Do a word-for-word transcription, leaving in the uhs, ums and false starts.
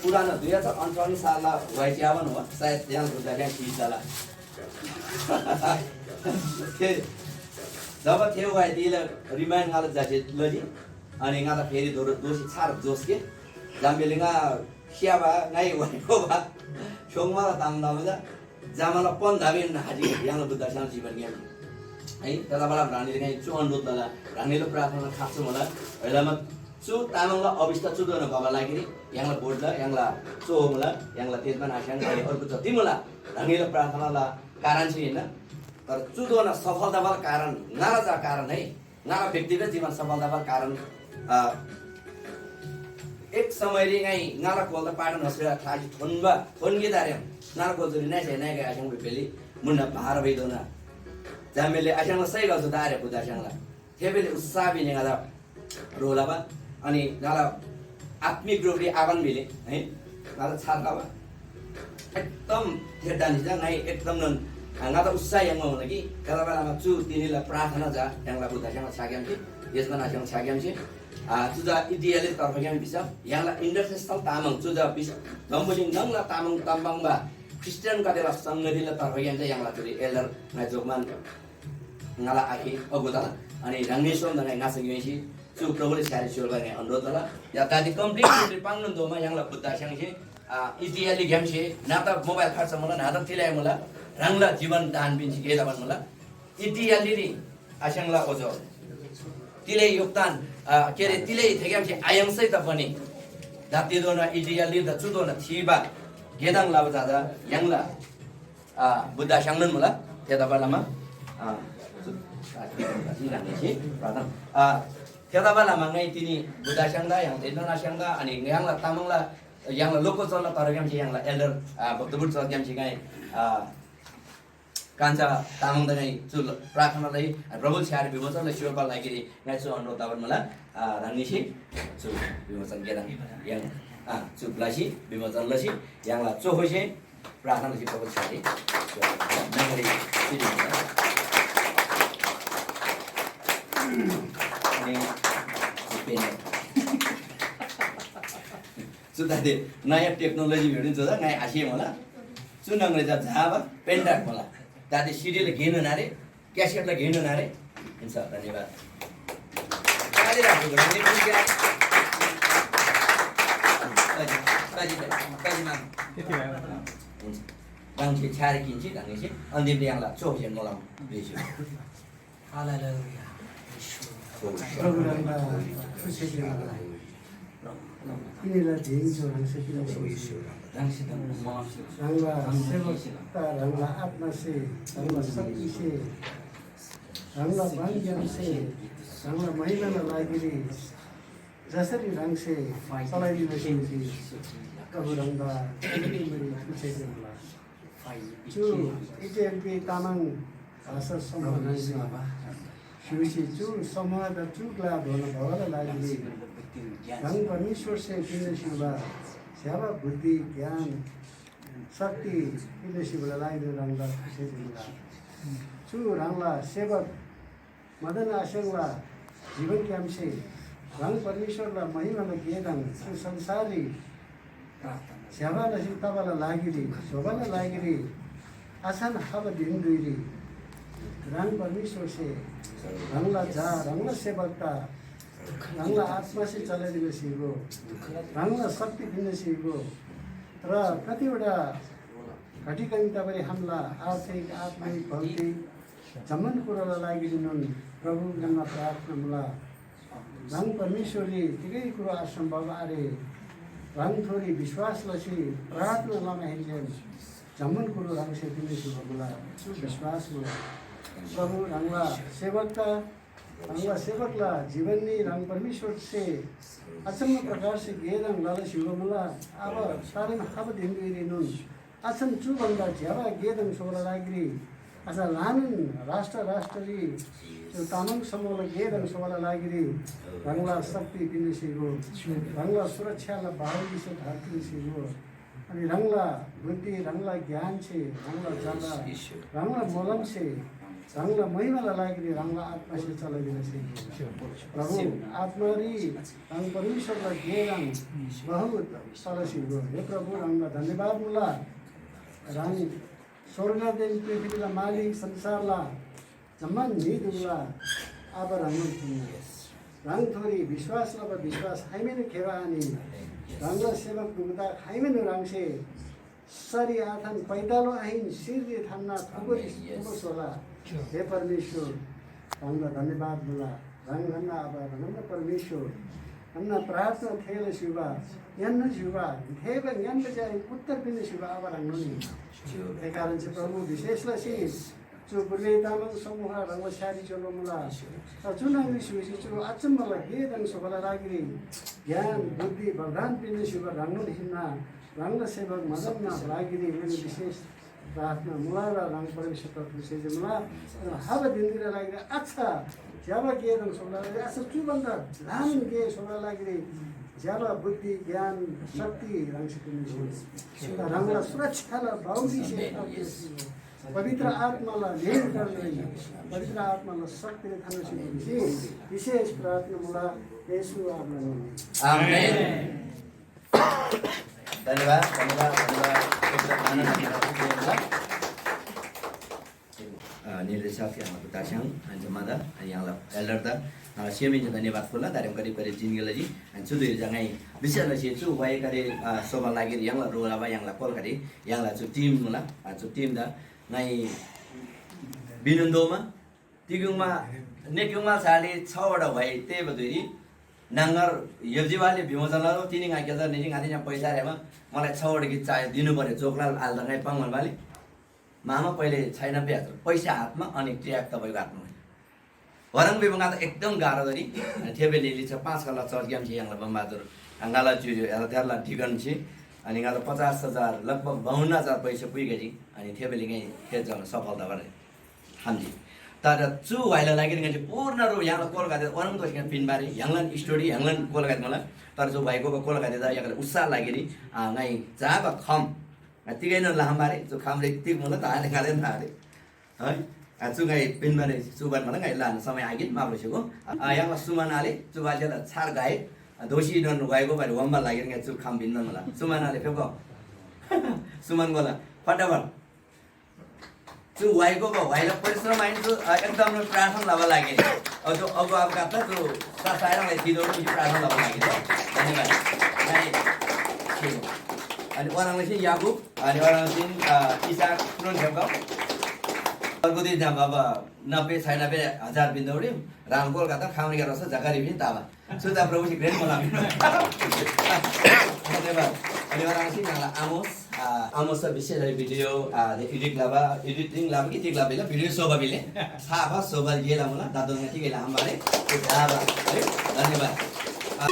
पुरानो दुई हजार अन्ठाउन्न सालला वाइट यावन हो, सायद त्यहाँ बुद्धाग्याङ ठीक तला। थे जब थे वाइट इला रिमाइन्ड ङाला जासे लजी, अनि ङाला फेरि दोर दोषी छार जोस के जाम्बेले ङा स्याबा ङाइ वाइट हो बा, छोङमा ताम ताम जा, जमाला पन धाबे हाजी य्‍हाङला बुद्धास्‍याङ जीवन ङ्‌याम। है, तर बला ह्राङनीले ङाइ चु अनुरोध लला, ह्राङनीला प्रार्थना खाँचो मुला। हैलामा चु तामाङला अवस्था चुदोना भबा लागिरी य्‍हाङला बोर्डला, य्‍हाङला चो मुला, य्‍हाङला तेजमान आस्‍याङ अनि अर्को जति मुला, ह्राङनीला प्रार्थनाला कारण चाहिँ होइन, तर चुदोना सफलतावाला कारण, ङाला चा कारण है, ङाला व्यक्तिगत जीवन सफलतावाला कारण, अ, एक समयरी ङाइ ङाला कोलदा पाटन हस्पिटल थाजी थोन्बा, थोन्गे दारेम, ङाला कोल जुरी नाइसे नाइगे आस्याङ बेली, मुन्ना भार भइदोना। जामेले आस्याङला सही गल्छ दारे बुद्धा आस्याङला। थेबेले उत्साह बिने ङाला रोलाबा, अनि ङाला आत्मिक रूपरी आबान बिले, है, ङाला छार लाबा। एकदम थेदान जा ङाइ एकदम नन ङादा उत्साह याङ्मा हुन कि, कदा बेलामा चु तिनीला प्रार्थना जा य्‍हाङला बुद्धा स्याङ्ला छाग्याम कि, यसमा ना स्याङ्ला छाग्याम कि, आ, चु जा इडियाले तर्फग्याम बिसा, य्‍हाङला इन्टरनेसनल तामाङ चु जा बिस, जम्बुलिङ नङला तामाङ तम्बाङबा क्रिस्चियन कदेला संगतिला तर्फग्याम जा य्‍हाङला चुरी एल्डर ङाइ जोगमान ङाला आखे अगुदा अनि ह्राङनीसोमदा ङाइ ङाच्‍छा ङ्‌योइसी चु प्रभुले स्‍यारे स्‍योल्‍बा ङाइ अनुरोध लला। या दादी कम्प्लिट कम्प्लिट पाङ्‌नोन दोमा य्‍हाङला बुद्धास्‍याङसे, आ, इतिहासले ग्‍यामसे नाता मोबाइल खर्च मुला, नाता तिलाय मुला, ह्राङला जीवन दान पिन्‍सी गे लबान मुला। इतिहासरी आस्‍याङला ओजो तिलै योगदान, आ, के अरे, तिलै थेग्‍यामसे आयाङ्सै त पनि दातीदोना इतिहासली त चुदोना थिबा गेदाङ लबा जादा य्‍हाङला आ, बुद्ध स्‍याङ्नोन मुला, थेतबालमा, आ, चु, आ, ह्राङनीसे प्रार्थना, आ, थेतबालमा ङाइ तिनी बुद्ध स्‍याङ्दा, य्‍हाङ तेन्‍ना स्‍याङ्दा, अनि य्‍हाङला तामाङला, य्‍हाङला लोकल चलला तरग्‍यामसे य्‍हाङला एल्डर, आ, भक्तपुर चलग्‍यामसे ङाइ, आ, कान्छा तामाङदा ङाइ चु प्रार्थनालाई, आ, प्रभु छ्यार विमोचनलाई स्‍योर्बा लागिरी ङाइ चु अनुरोध तबान मुला, आ, ह्राङनीसे चु विमोचन गेदा, य्‍हाङ, आ, चु ब्‍लसी विमोचन लसी य्‍हाङला चोखोसे प्रार्थना लसी प्रभु छ्‌यारी नगरी सिरी अनि पेन। चु दादे नयाँ टेक्नोलोजी भेटिन्छ त, ङाइ आसे होला। चु नङरे जा झाबा पेन ड्राइभ होला। दादे सिडीले घेन नारे, क्यासेटलाई घेन नारे। हुन्छ, धन्यवाद। ताली राख्नु पर्यो, नेपाली क्या? ताली, ताली, ताली, ताली माग। हुन्छ। ह्राङसे छ्यारे किन्‍सी, ह्राङसे अन्तिम य्‍हाङला चोखसे मोलम बेसी। हालेलुया। प्रभु ह्राङदा खुसी छु। तिनीला धिन छु ह्राङसे किन छु। ह्राङला सेवकता ह्राङला आत्मासे, ह्राङला शक्तिसे, ह्राङला बलग्‍यामसे, ह्राङला महिमाला लागिरी जसरी ह्राङसे चलाइदिन सिन्‍सी, प्रभु ह्राङदा खुसी छु। चु इटिएलपी तामाङ भाषा समूह ह्राङसे स्‍य्‍हूसी चु समूहदा चु ग्‍ला धोना भबाला लागिरी ह्राङ परमेश्‍वरसे पिन्‍ना स्‍य्‍हूबा ज्‍यबा बुद्धि, ज्ञान, शक्ति पिन्‍ना स्‍य्‍हूबाला लागिरी ह्राङदा खुसी पिन्‍ला। चु ह्राङला सेवक मदन आस्‍याङला जीवनग्‍यामसे ह्राङ परमेश्‍वरला महिमाला गेदङ चु संसाररी ज्‍यबा लसी तबाला लागिरी, स्‍होबाला लागिरी आछान खबा धिन धुइरी ह्राङ परमेश्‍वरसे ह्राङला झा, ह्राङला सेवकदा ह्राङला आत्‍मासे चलाइदिन स्‍हीगो, ह्राङला शक्ति पिन्‍ना स्‍हीगो। र कतिवटा घटी कमी तबारी खम्‍ला आर्थिक, आत्मिक, भौतिक जम्‍मान कुराला लागिरीनोन प्रभु ङन्‍ना प्रार्थना मुला। ह्राङ परमेश्‍वररी तिगै कुरो असम्‍भव आरे। ह्राङथोरी विश्‍वास लसी प्रार्थना लमाहेन्‍सेन जम्‍मान कुरो ह्राङसे पिन्‍ना स्‍य्‍हूबा मुला। चु विश्‍वास मुला। प्रभु ह्राङला सेवकदा, ह्राङला सेवकला जीवननी ह्राङ परमेश्‍वरसे अचम्‍म प्रकारसे गेदङ लला स्‍य्‍हूबा मुला। अब तारेम खबा धिनधुइरीनोन अझन चु भन्‍दा ज्‍यबा गेदङ स्‍होबाला लागिरी अझ ल्‍हानान राष्ट्र राष्ट्ररी चु तामाङ समूहला गेदङ स्‍होबाला लागिरी ह्राङला शक्ति पिन्‍ना स्‍हीगो, ह्राङला सुरक्षाला बाहुलीसे ढाक्‍ना स्‍हीगो। अनि ह्राङला बुद्धि, ह्राङला ज्ञानसे, ह्राङला जला, ह्राङला मोलमसे ह्राङला महिमाला लागिरी ह्राङला आत्मासे चलाइदिना। प्रभु, आत्मारी ह्राङ परमेश्वरला गेदाङ बहुत सलसी हो। हे प्रभु, ह्राङला धन्यवाद मुला। ह्राङ स्वर्गदेन पृथ्वीला मालिक, संसारला जम्मान म्‍हिदुङला आबा ह्राङनोन हिन्‍ना। ह्राङथोरी विश्‍वास लबा विश्‍वास खाइमेन खेबा आनि। ह्राङला सेवक दुगदा खाइमेन ह्राङसे सरी आथान पैतालो आहिन, सिररी थान्‍ना थोबोरी थोबो स्‍होला। हे परमेश्‍वर, ह्राङदा धन्‍यवाद मुला। ह्राङ ङन्‍ना आबा, ह्राङ ङन्‍ना परमेश्‍वर। ङन्‍ना प्रार्थना थेःला स्‍युबा, ङ्‌यान्‍ना स्‍युबा, थेःबा ङ्‌यान्‍बा चा उत्तर पिन्‍ना स्‍युबा आबा ह्राङनोन हिन्‍ना। थे कारण चाहिँ प्रभु विशेष लसी चु पूर्वी तामाङ समूह ह्राङला स्‍यारी च्‍योल्‍बा मुला। तर चु न्‍हङरी स्‍युसी चु अचम्‍मला गेदङ स्‍होबाला लागिरी ज्ञान, बुद्धि, वरदान पिन्‍ना स्‍युबा ह्राङनोन हिन्‍ना। ह्राङला सेवक मदनना लागिरी ङनी विशेष प्रार्थना मुला र ह्राङ परमेश्‍वर तर्फसे जे मुला। र हब दिनदिरा लागिरी अच्छा ज्‍यबा गेदङ स्‍होबाला लागिरी अच्छा चु भन्‍दा ल्‍हानान गे स्‍होबाला लागिरी ज्‍यबा बुद्धि, ज्ञान, शक्ति ह्राङसे पिन्‍ना स्‍युबा। ह्राङला सुरक्षाला बाउन्ड्रीसे पवित्र आत्माला नियन्त्रणरी, पवित्र आत्माला शक्तिले थान्‍सी विशेष प्रार्थना मुला येशू आबाला नाममा। आमेन। धन्यवाद, धन्यवाद, धन्यवाद। अ, निर्देशक य्‍हाङला बुद्धास्‍याङ, अनि जम्मादा, अनि य्‍हाङला एल्डरदा, अ, सेमहेन्‍से धन्यवाद फुल्‍ला, दारेम करिब करिब जिन्दगी लजी, अनि चुदुइ जङाइ विशेष लसी चु वाइ करे, अ, सोबा लागिर य्‍हाङला रोल आबा य्‍हाङला कोल करे, य्‍हाङला चु टिम मुला, अ, चु टिमदा ङाइ बिनुन्दोमा, तिग्युङमा, नेक्युङमा साले छवटा वाइ तेबा धुइरी, नाङ्गर यब्जीबाले भिमोचन लरो, तिनी ङा गेदर निजी ङादी न्‍या पैसा रेमा, मलाई छवटा गीत चाहे दिनु पर्यो, चोकलाल आल्दा ङाइ पाङ भन्‍बाले, मामा पहिले छैन पे हजुर, पैसा हातमा अनि ट्र्याक तपाईँको हातमा। वरङ बेबा ङादा एकदम गाह्रो दरी, अनि थेबे लेली छ पाँच कला चर्च ग्याम छे य्‍हाङला बम बहादुर, ङाला ज्यु ज्यु, याला त्यारला ढिगन छे, अनि ङादा पचास हजार, लगभग बाउन्न हजार पैसा पुइगजी, अनि थेबे लिङै थे जन सफलता बरे। हाम्‍जी। तर चु वाइला लागिरी ङन्‍से पूर्ण रूप य्‍हाङला कोलकाता ओरम तोसी ङा पिन्‍बारी, य्‍हाङलान स्टोरी, य्‍हाङलान कोलकाता मला। तर चु वाइको कोलकाता दा य्‍हाङला उत्साह लागिरी, आ, ङाइ जाबा खम। आ, तिगैन लहम्बारी, चु खमरी तिग मुला, ताले खाले ताले। है? आ, चु ङाइ पिन्‍बारी, चु बार मला ङाइ लान समय आगिन, माफ लसिगो। आ, य्‍हाङला सुमन आले, चु बाजेला छार गाए, आ, दोषी नन वाइको बारी वम्बा लागिरी ङाइ चु खम पिन्‍बा मला। सुमन आले फेको। सुमन गोला, फटाफट। चु वाइको बा वाइला परिश्रम आइन चु, अ, एकदम प्रार्थना लबा लागे। अ, जो अगो अब काता जो सासायरले दिदो प्रार्थना लबा लागे। धन्यवाद। अनि, अनि ओरङले चाहिँ याकूब, अनि ओरङले चाहिँ, अ, इसाक पुरन खेपका। अर्को दिन जाम अब नब्बे, छयानब्बे हजार बिन्दौडी, राम कोलकाता खामरी गर्छ जकारी पनि ताबा। सुधा प्रभुजी ग्रेट मला। धन्यवाद। अनि ओरङले चाहिँ यहाँलाई आमोस, आ, आमोस विशेष है भिडियो, आ, एडिट लाबा, एडिटिङ लाबा कि ठीक लाबा, भिडियो सोबा बिले। साबा सोबा गेला मला, दादो में ठीक लाम बारे। है, धन्यवाद। आ,